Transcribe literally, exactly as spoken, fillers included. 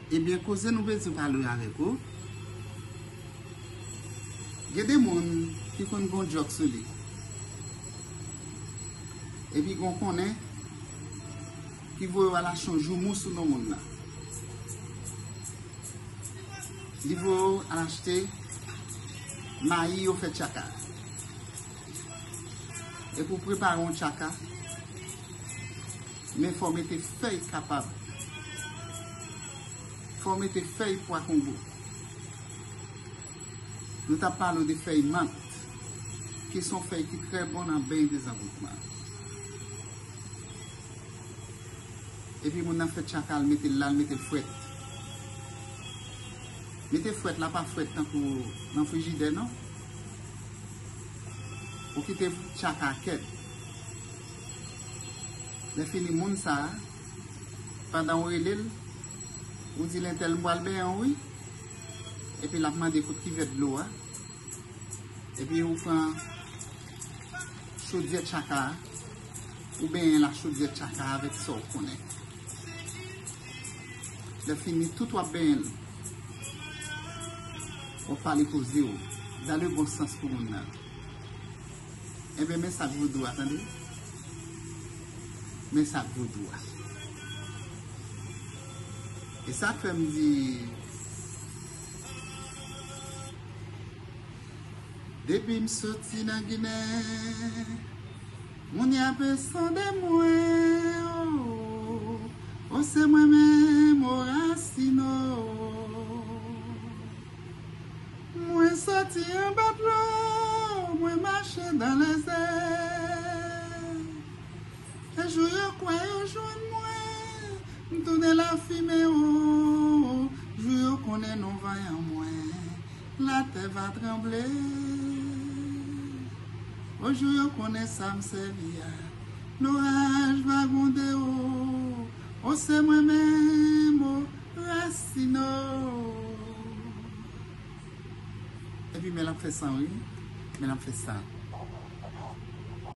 Ebyen, koze nou bezwen pale avèk ou. Gen de moun ki konn gon djòk sou li. Epi gon konnen ki voye w al achte yon joumou sou non moun nan. Li voye w al achte mayi yo fè tchaka. Epi w prepare yon tchaka, men fò w mete fèy kapab. Fò w mete fèy pwa kongo. Nou t ap pale w de fèy mant, ki se yon fèy ki trè bon nan beny dezangloutman. Epi moun nan fè tchaka, l mete l la, l mete l frèt. Mete frèt la, pa frèt tankou nan frijidè, non. Ou kite tchaka kèt. Lè fini, moun sa a, pandan w rele l, ou di l, "Entèl, m pral benyen w, wi." Epi l ap mande kote kivèt dlo a. Epi ou pran chodyè tchaka a, ou benyen l ak chodyè tchaka a avèk sa w konnen. Lè fini, tout w ap benyen l. W ap pale koze w, dans le bon sens pou moun nan. Enben, men sa k vodou a, tande. Men sa k vodou a. E sa k fè m di, depi m soti nan Ginen, moun y ap esande mwen, o, o, se mwen menm, o, Rasino. Mwen soti anba dlo, mwen mache dan lèzè. E jou yo kwè yo jwenn mwen, m tounen lafimen, o. Jou yo konnen non vanyan mwen, latè va tranble. O, jou yo konnen sa m sèvi a, loraj va gwonde, o. O, se mwen menm, o, Rasino. Epi men l ap fè san, wi. Men l ap fè san.